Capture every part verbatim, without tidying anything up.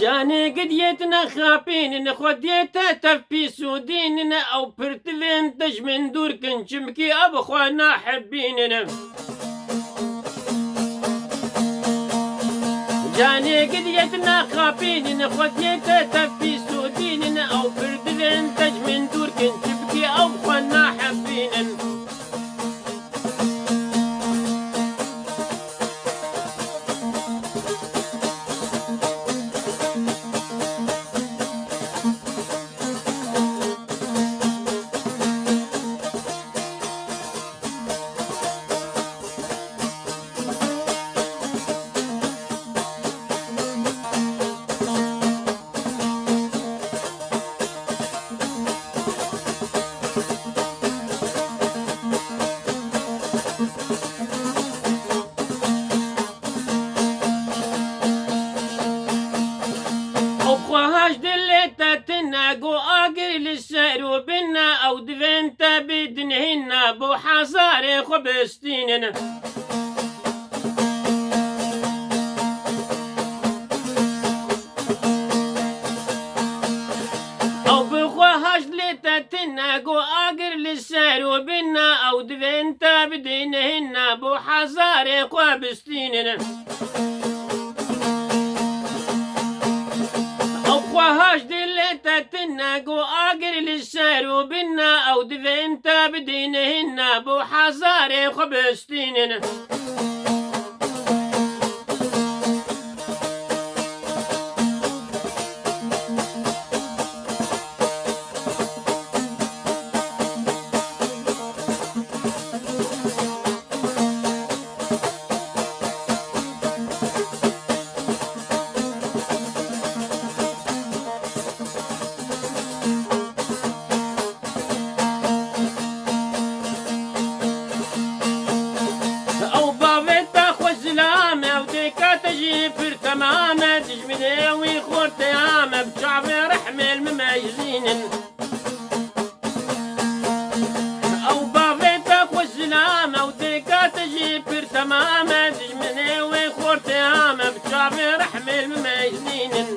Canê gidiyê tu nexapînin, xwediyê te tev pîs û dînin, ew pir divên te ji min dûr kin, çimkî ew bi xwe nahebînin. Canê gidiyê tu nexapînin, xwediyê te tev pîs û dînin, ew pir divên te ji min dûr kin, çimkî ew bi xwe nahebînin. Ew xweha ji dilê te tune, got agir li ser û bine, ew divên te bidin hîna, bo hezarê xwe bistînin. Ew bi xwe haş lê te tine, got agir li ser û bina, ew divên te bidin hina, bo hezarê xwe bistînin. Ew bi xwe haş dilê te tine, got agir li ser û bina, ew divên te bidin hina, bo hezarê xwe bistînin. Ew bavê te xwe zilam e, ew dêka te jî pir temam e, dijminê wî xorteyam e, bi çavê rehmê li min mejnînin. Ew bavê te xwe zilam e, ew dêka te jî pir temam e, dijminê wê xorteyam e, bi çavê rehmê li min mejnînin.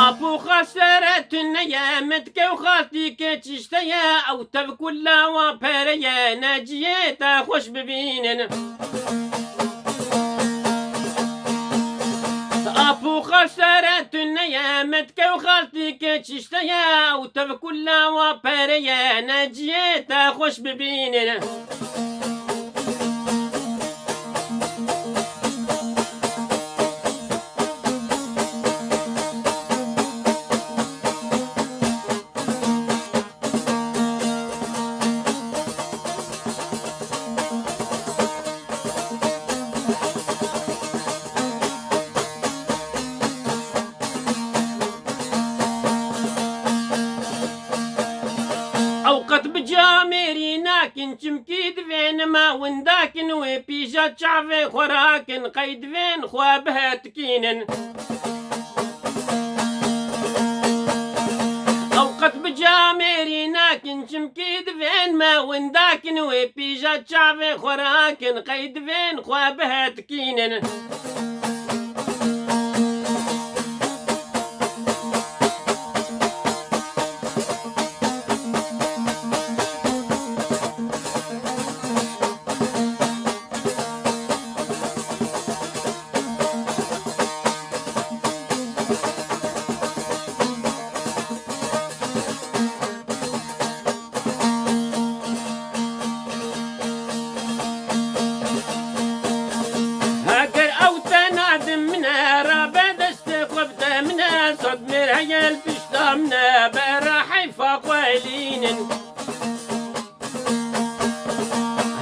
Apo xasere tune ye, mitke û xaltî keçişte ye, ew tev kula wa pere ye, neciyê te xweş bibînin. Apo xasere tune ye, mitke û xaltî keçişte ye, ew tev kula wa pere ye, neciyê te xweş bibînin. Ew qet bi camêrî nakin, çimkî divên me windakin wê pîja çavê xwe rakin, qey divên xwe bihetikînin. Ew qet bi camêrî nakin, çimkî divên me windakin wê pîja çavê xwe rakin, qey divên xwe bihetikînin. Heger ew tena di min e, rabe destê xwe bide min e, sed mêr heye li pişta min e, bera heyfa xwe elînin.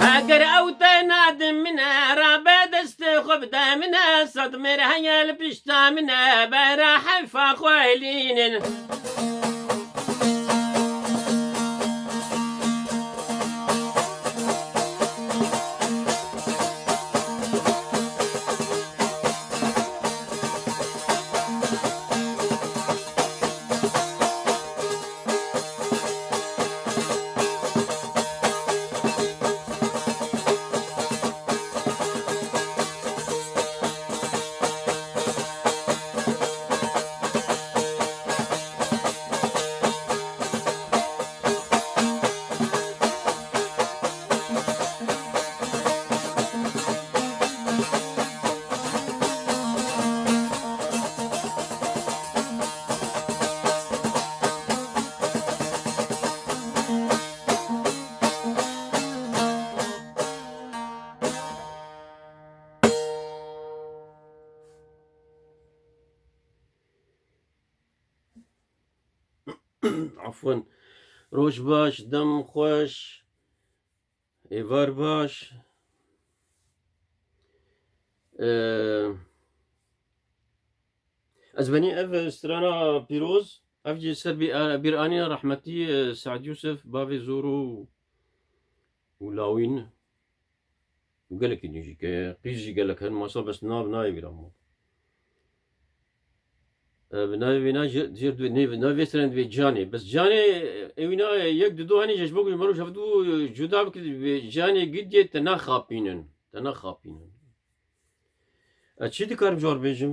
Heger ew tena di min e, rabe destê Xwe bide min e, sed mêr heye li pişta min e, bera heyfa xwe hilînin. Afwan. Roj baş, dem xweş, êvar baş. Ee, ez benî ev strana pîroz, ev jî ser bî-, bîranîna rehmetî, e, Seîd Yûsif, bavê Zoro û Lawîn. Û gelekî din jî ke qîz jî gelek hene, masa bes nav nayê vîra ma. E, bi navê vêna jê, jê dibê, nê, bi navê vê seren dibê Canê. Bes Canê, e, ewîna yek di do henî ji bo ku ji me roj hevdu, e, cuda bikî, dibê Canê gidiyê te naxapînin. Te naxapînin. E, çi dikarim ji we re bêjim?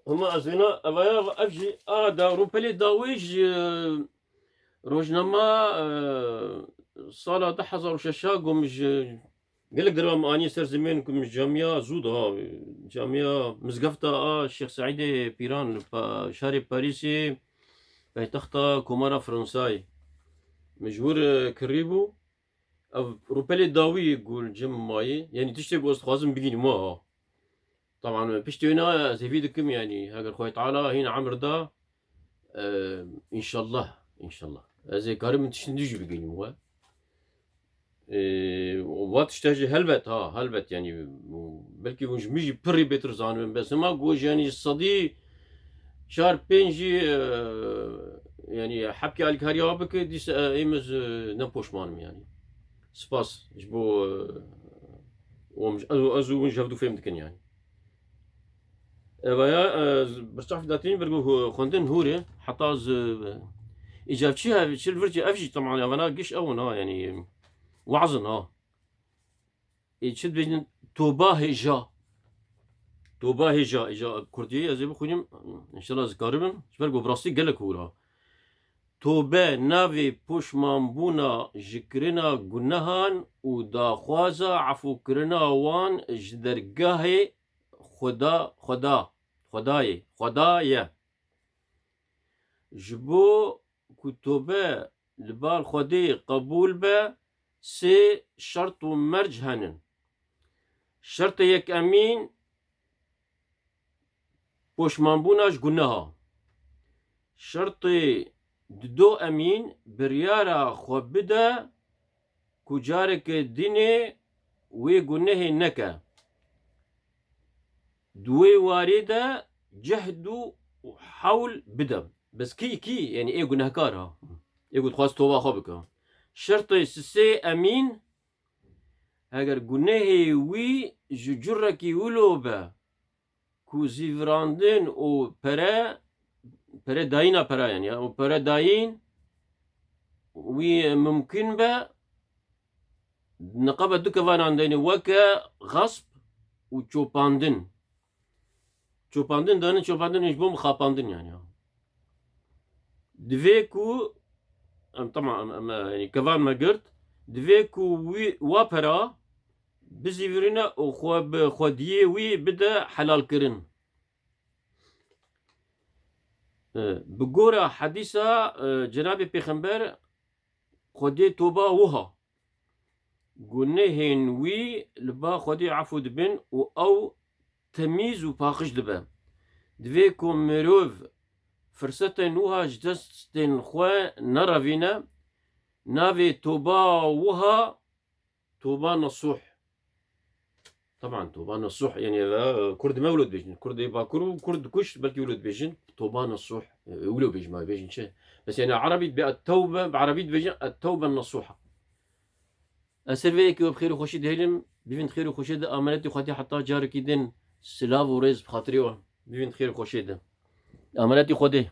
Hema ez vêna, evaya, ev jî, a, da, rûpelê dawî ji, e, rojnama, e, sala du hezar û şeş a gom ji Gelek derva min aniye ser zimên ku min camiya zû de, ha, camiya mizgefta a Şêx Seîdê Pîran li pa-, şarê Parîsê, paytexta Komara Fransayê. Min ji wir, e, kirî bû. Ev rûpelê dawî ku li cem mayê, yanî tiştê ku ez dixwazim bigînim, wa ha. Taban, piştî wêna ez hêvî dikim, yanî, heger Xwedê Teala hîn emir da, e, înşallah, înşallah. Ez ê karim min tiştin dî jî bigihînim we. E, wa tişta jî helbet, ha, helbet, yanî, belkî hûn ji min jî pirî bêtir zanibin, bes hema ku, yanî, sedî çar pênc jî, e, yanî, hepkê alîkariya bike, dîsa, e, êm ez, e, ne poşman im, yanî. Spas ji bo, e, wan, ez û, ez û hûn ji hevdu fêm dikin, yanî. Evaya, e, birçav datin ber ku xwendin hûrê, heta ez, e, îcav çi hev, çi li vir çi ev jî, teman, evana giş ew in ha, yanî, wazin ha. Ê, çi dibêjin, toba hêja. Toba hêja, hêja kurdî, ez ê bixwînim, înşallah ez karibim, ji ber ku bi rastî gelek hûr ha. Tobe navê poşmanbûna ji kirina gunehan û daxwaza efûkirina wan ji dergahê Xweda, Xweda, Xwedayê, Xweda ye. Ji bo ku tobe li bar Xwedê qebûl be, sê şert û merc henin. Şertê yekemîn, poşmanbûna ji guneha. Şertê dido emîn, biryara xwe bide ku careke dinê wê gunehê neke. Di wê warê de cehd û hewl bide. Bes kî, kî, yanî ê gunehkar ha. Ê ku dixwaz toba xwe bike. Şertê sisê emîn, heger gunehê wî ji curekî wilo be, ku zîvirandin û pere, pere dayîna pera, yanî, ya, û pere dayîn wî mimkun be, niqaba du kevanan deyne weke xasp û çopandin. Çopandin dane, çopandin ji bo min xapandin, yanî, ya. Divê ku, em, tamam, em, em, yanî, kevan me girt, divê ku wî, wa pera bizîvirîne û xwe bi xwediyê wî bide helalkirin. E, bi gora hedîsa, e, Cenabê Pêxember, Xwedê toba wiha, gunehên wî li ba Xwedê efû dibin û ew temîz û paqij dibe. Divê ku mirov firsetên wiha ji destên xwe nerevîne, navê toba wiha toba nesûh. Teban, toba nesuh, yani, e, Kurd me wilo dibêjin. Kurdê Bakur û Kurd kuş belkî wilo dibêjin. Toba nesuh, e, wilo bêjin, ma bêjin çi? Bes yani Erebî dibe et-tewbe, bi Erebî dibêjin et-tewbe nesuha. Ez ser vê yekê we bi xêr û xweşî dihêlim, bivîn xêr û xweşê de, amanetî Xwedê heta carekî din, silav û rêz bi xatirê we. Bivîn xêr û xweşê de. Amanetî Xwedê.